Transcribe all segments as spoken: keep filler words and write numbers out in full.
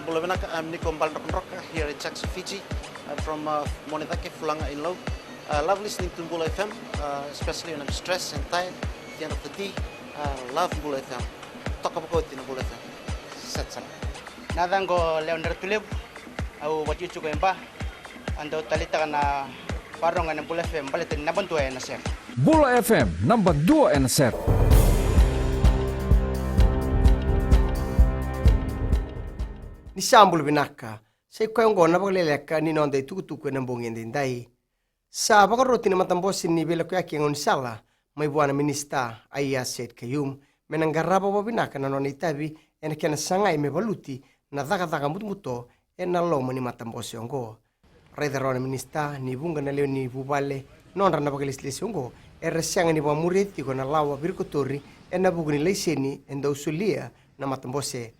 Bula vinaka, I'm Niko Baledrokadroka here in Jackson, Fiji. I'm from uh, Monedake, Fulaga in Lau. I love listening to Bula F M, uh, especially when I'm stressed and tired at the end of the day. I love Bula F M. Toka vakauti na Bula F M. Set sana. Na yacaqu o Lewa Dratulevu, au vakaitikotiko e Ba. Au dau taleitaka na vakarorogo ena Bula F M baleta ni naba dua ena sere. Bula F M, naba dua ena sere. Ni sa bula vinaka. Sa i koya oqo na vakaleleka ni noda itukutuku ena bogi edaidai. Sa vakaroti na matabose ni veilakoyaki e gaunisala mai vua na minisita Aiyaz Sayed-Khaiyum me na qarava vakavinaka na nona itavi ena kena sagai me valuti na cakacaka butobuto ena loma ni matabose oqo. Raica rawa na minisita ni vuqa na lewe ni vuvale nodra na vakailesilesi oqo era sega ni vakamuria tiko na lawa virikotori ena vuku ni laiseni e dau solia na matabose.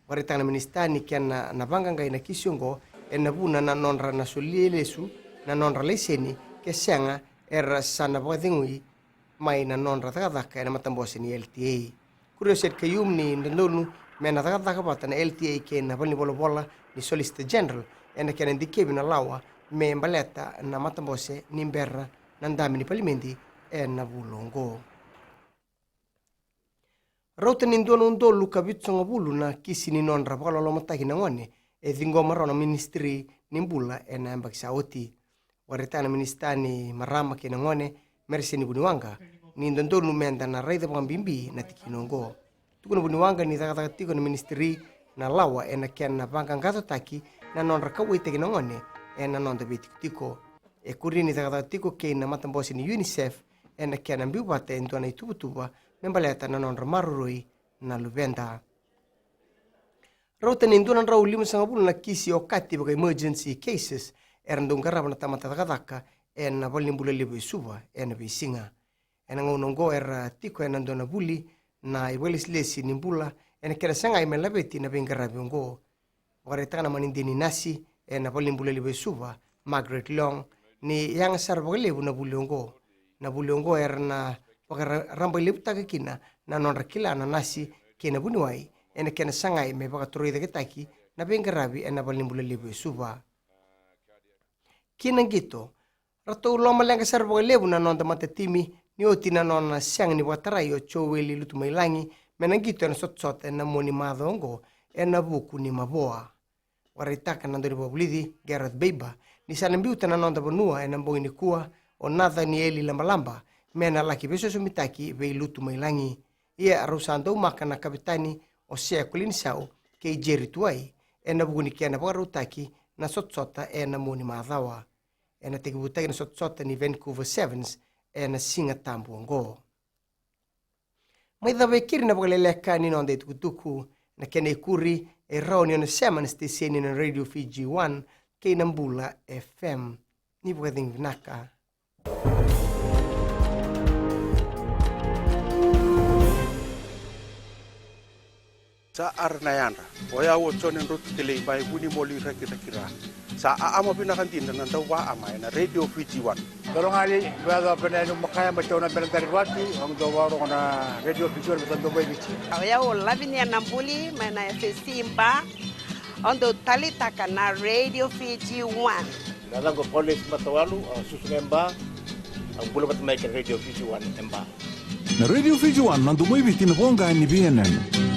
Vakaraitaka na minisita ni kena na vaqaqai na kisi oqo ena vuna na nodra na solia lesu na nodra laiseni, ke sega era sa na vakacegui mai na nodra cakacaka ena matabose ni L T A. Kuria o Sayed-Khaiyum ni dodonu me na cakacaka vata na L T A kei na valenivolavola ni Solicitor General ena kena dikevi na lawa me baleta na matabose ni bera na dabe ni palimedi ena vula oqo. Rauta ni dua na udolu ka vitusagavulu na kisi ni nodra vakalolomataki na gone e ciqoma rawa na minisitiri ni bula ena yabaki sa oti. Vakaraitaka na minisita ni marama kei na gone, Mereseini Vuniwaqa, ni dodonu meda na raica vakabibi na tikina oqo. Tukuna Vuniwaqa ni cakacaka tiko na minisitiri na lawa ena kena vaqaqacotaki na nodra kauwaitaki na gone ena noda veitikotiko. E kuria ni cakacaka tiko kei na matabose ni UNICEF ena kena biu vata e dua na ituvatuva me baleta na nodra maroroi na luveda. Rauta ni dua na drau limasagavulu na kisi okati vaka emergency cases era dau qarava na tamata cakacaka ena valenibula levu e Suva ena veisiga. Ena gauna oqo era tiko ena dua na vuli na ivakalesilesi ni bula ena kena sagai me laveti na veiqaravi oqo. Vakaraitaka na manidini nasi ena valenibula levu e Suva, Margaret Leong, ni yaga sara vakalevu na vuli oqo. Na vuli oqo era na vakarabailevutaka kina na nodra kila na nasi kei na vuniwai ena kena sagai me vakatorocaketaki na veiqaravi ena valenibula levu e Suva. Ki na qito, ratou lomaleqa sara vakalevu na noda matatimi ni oti na nona sega ni vakatarai o Joeli Lutumailagi me na qito ena sotasota ena mua ni macawa oqo ena vuku ni mavoa. Vakaraitaka na daunivakavulici Gareth Baber ni sa na biuta na noda vanua ena bogi nikua o Nathanieli Labalaba me na laki veisosomitaki vei Lutumailagi. Ia rau sa daumaka na kavetani o Sea Kolinisau kei Jerry Tuwai ena vuku ni kena vakarautaki na sotasota ena mua ni macawa. Ena tekivutaki na sotasota ni Vancouver Sevens ena Siga Tabu oqo. Mai cava e keri na vakaleleka ni noda itukutuku, na kena ikuri e rawa ni o na sema na siteseni na Radio Fiji One kei na Bula F M. Ni vakacegu vinaka. Sa ara na yadra. O yau o Jone Drotu Kelei mai Vunimoli Rakiraki ra. Sa aama vinaka dina na dau vaama ena Radio Fiji One. Dolo gali, vea dau pena enu makaya mai tauna bela dari vatu, au dau varogo na Radio Fiji One, vea dau mai Viti. O yau o Lavinia Nabuli mai na F S C Ba, au dau talitaka na Radio Fiji One. Na yacaqu o Paulesi Matawalu, au susu ga e Ba, au bula vata mai kei na Radio Fiji One e Ba. Na Radio Fiji One, na domo i Viti, na voqa ni veiyanuyanu.